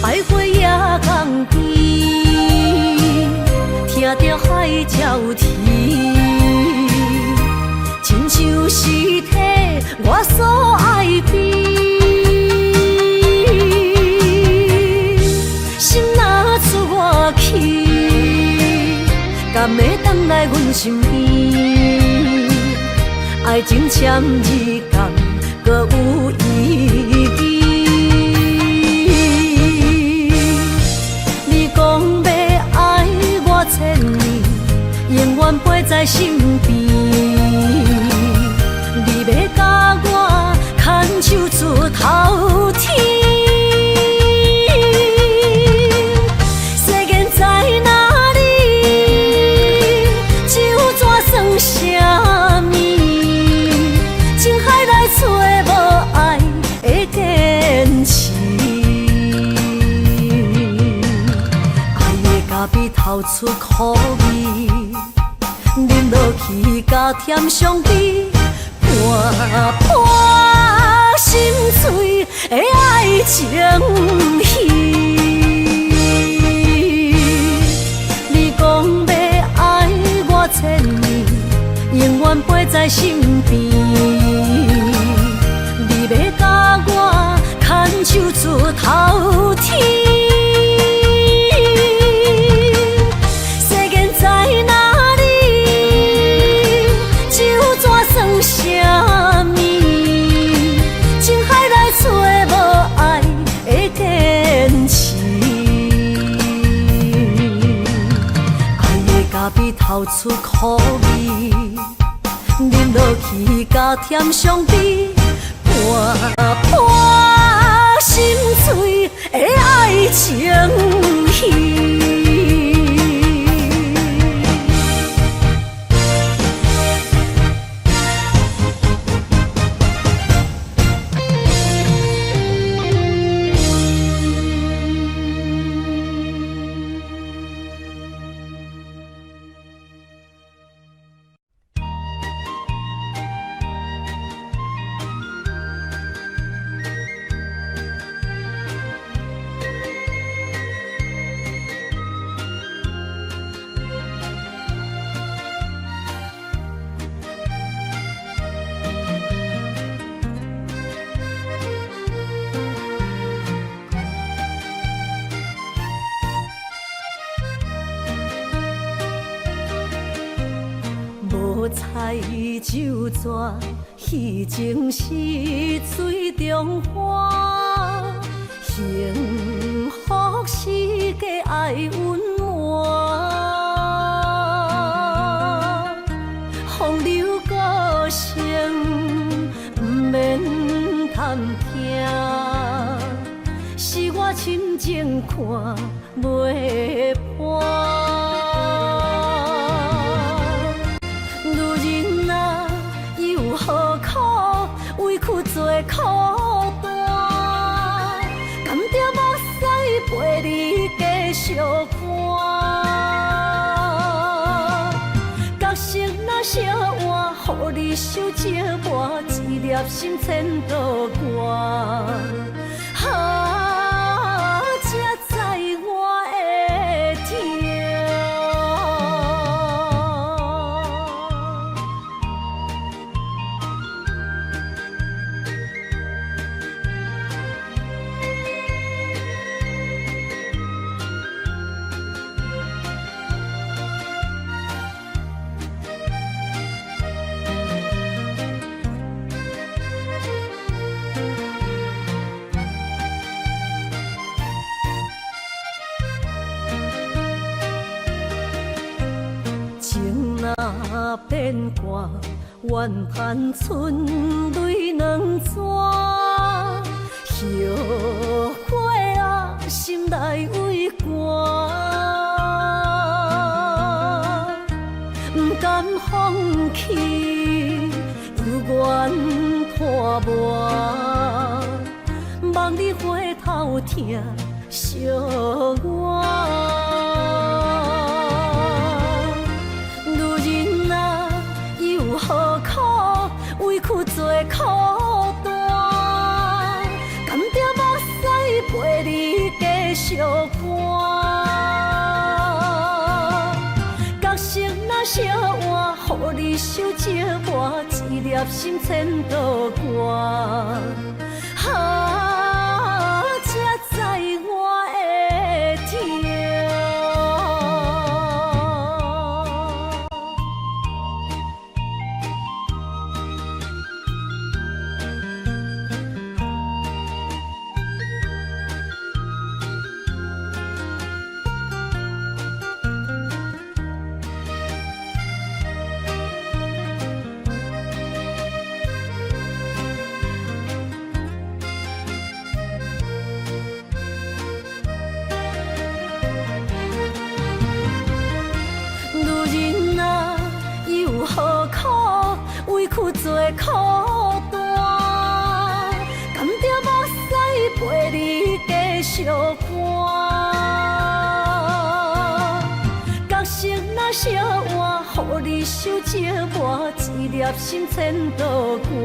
百花野江边，聽著海鳥啼，親像是替我所愛悲。心若出外去，敢會轉來阮身邊？愛情簽字敢閣有意義？你講欲愛我千年，永遠陪在身邊。你欲共我牽手出頭天，世間在哪裡？酒怎算啥物？情海內找無愛的堅持。愛的咖啡透出苦味，啉落去加添傷悲，半破心碎的愛情戲。你講欲愛我千年，永遠陪在身邊。你欲共我牽手出頭天，世間在哪裡？酒怎算啥物？情海內找無愛的堅持。愛的咖啡透出苦味，啉落去加添傷悲，半破心碎的愛情戲。無彩酒蛇，彼情是水中花，幸福是假愛隱瞞，風流歌聲毋免探聽，是我深情看袂破。女人啊，又何苦委屈做苦單？甘著目屎陪你繼續看？角色若相換，予你受折磨，一粒心千度寒。啊，才知我的痛。情若變卦，怨嘆春淚兩逝。後悔啊，心內畏寒。甘放棄，猶原拖磨，望你回頭疼惜我。女人啊，又何苦委屈做苦單？甘著目屎陪你繼續乾。角色若相換，予你受折磨，一粒心千度寒。啊，才知我的痛。女人啊，又何苦委屈做苦單？甘著目屎陪你繼續乾。角色若相換，予你受折磨，一粒心千度寒。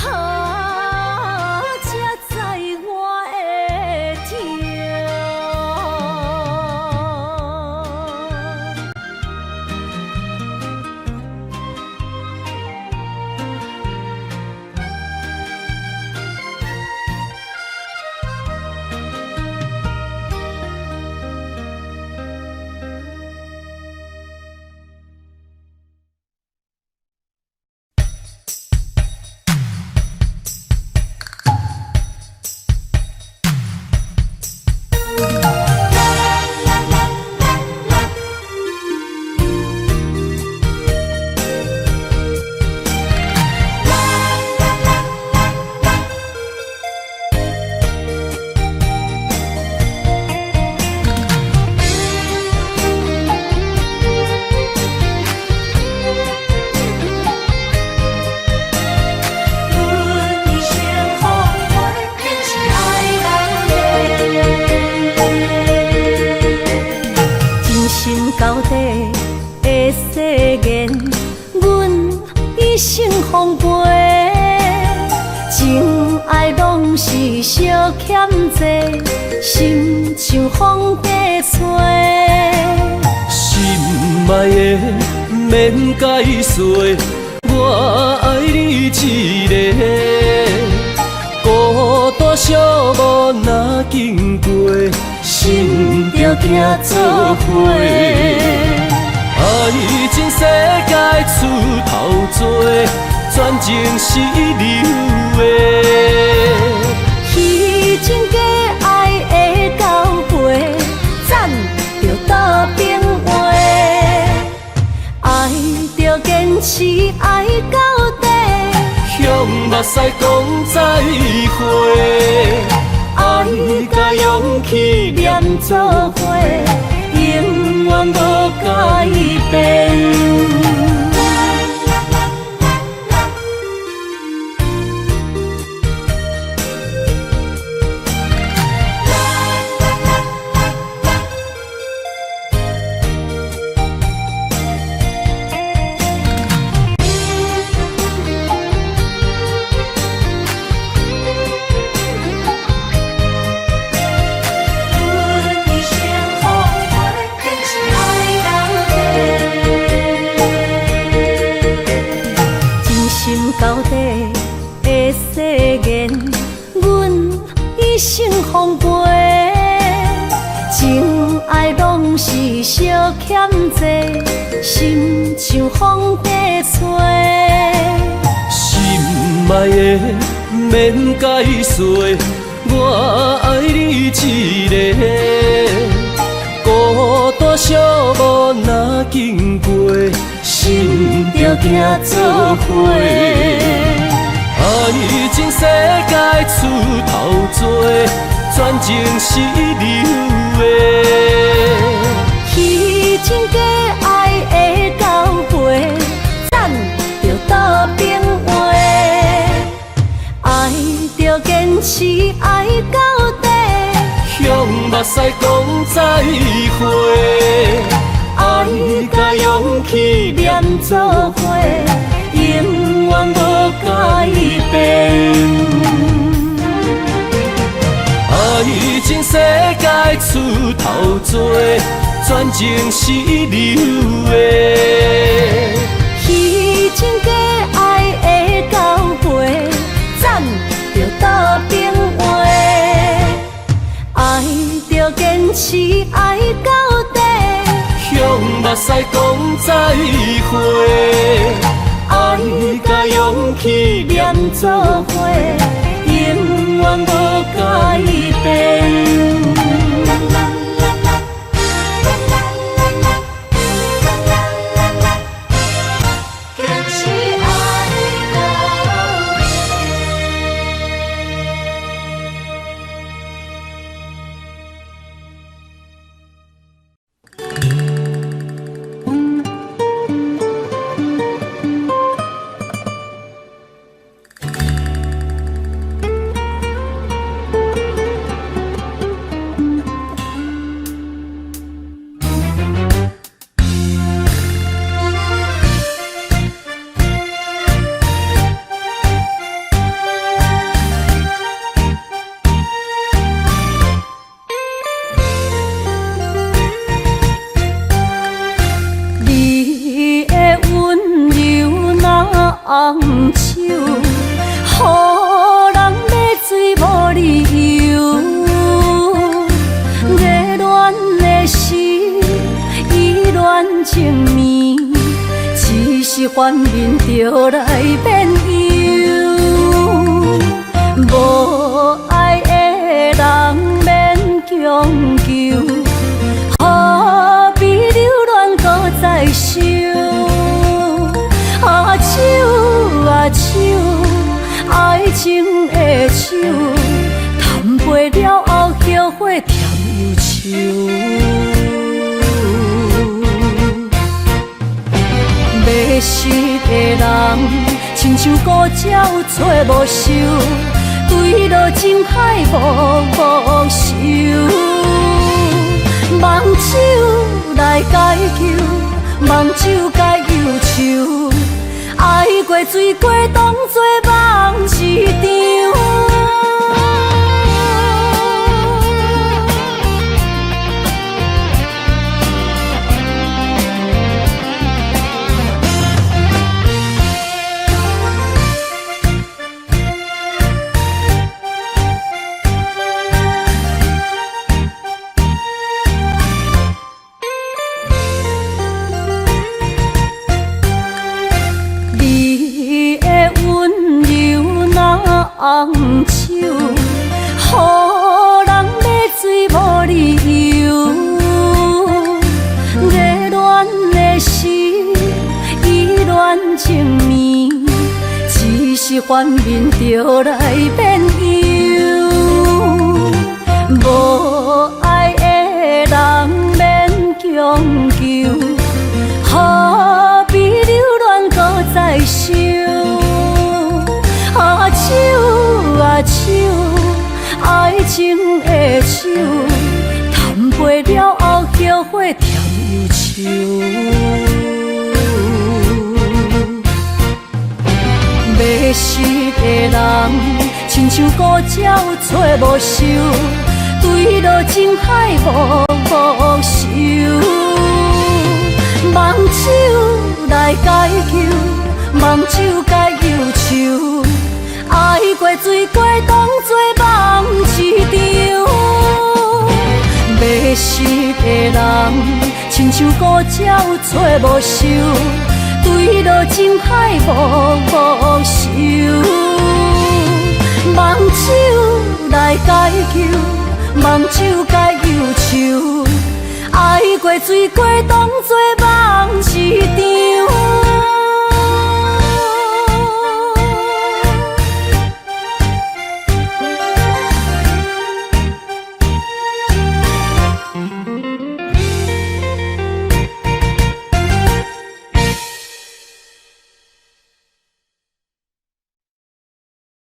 啊，才知我的痛。阮的幸福原是愛人的，真心交底的誓言，阮一生奉陪。情愛攏是相欠債，心像風在吹。心愛的免解說，我愛你一個。孤單寂寞若經過，心就行做伙。愛情世界出頭多，全情是流的。虛情假愛的交陪，欉著倒邊話。愛著堅持愛到底，向目屎講再會，愛佮勇氣連做伙，永遠無改變。阮的幸福原是愛人的，真心交底的誓言，阮一生奉陪。情愛攏是相欠債，心像風在吹。心愛的免解說，我愛你一個。孤單寂寞若經過，心就行做伙。愛情世界出頭多，全情是流的。虛情假愛的的交陪，欉著倒边话。爱著坚持愛到底，向目屎講再會。愛佮勇氣連做伙，永遠無改變。愛情世界出頭多，全情是流的。虛情假愛的交陪，欉著倒邊話。愛著堅持愛到底，向目屎講再會。愛佮勇氣連做伙，永遠無改變。堅持愛到底。你的溫柔若紅酒，予人欲醉無理由。熱戀的心，意亂情迷，只是幻面就來變憂。無愛的人免強求，何必留戀閣再想？啊手啊手，愛情的酒，貪杯了後後悔添憂愁。迷失的人，親像孤鳥揣無岫，墜落情海無報酬。望酒來解憂，望酒解憂愁。愛過醉過，當作夢一場。你的溫柔若紅酒，予人欲醉無理由。熱戀的心，意亂情迷，只是幻面就來變憂。無愛的人免強求，何必留戀閣再想？啊手啊手，愛情的酒，貪杯了後後悔添憂愁。迷失的人，親像孤鳥揣無岫，墜落情海無報酬。望酒來解憂，望酒解憂愁。愛過醉過，當作夢一場。迷失的人，親像孤鳥揣無岫，墜落情海無報酬。望酒來解憂，望酒解憂愁。愛過醉過，當作夢一場。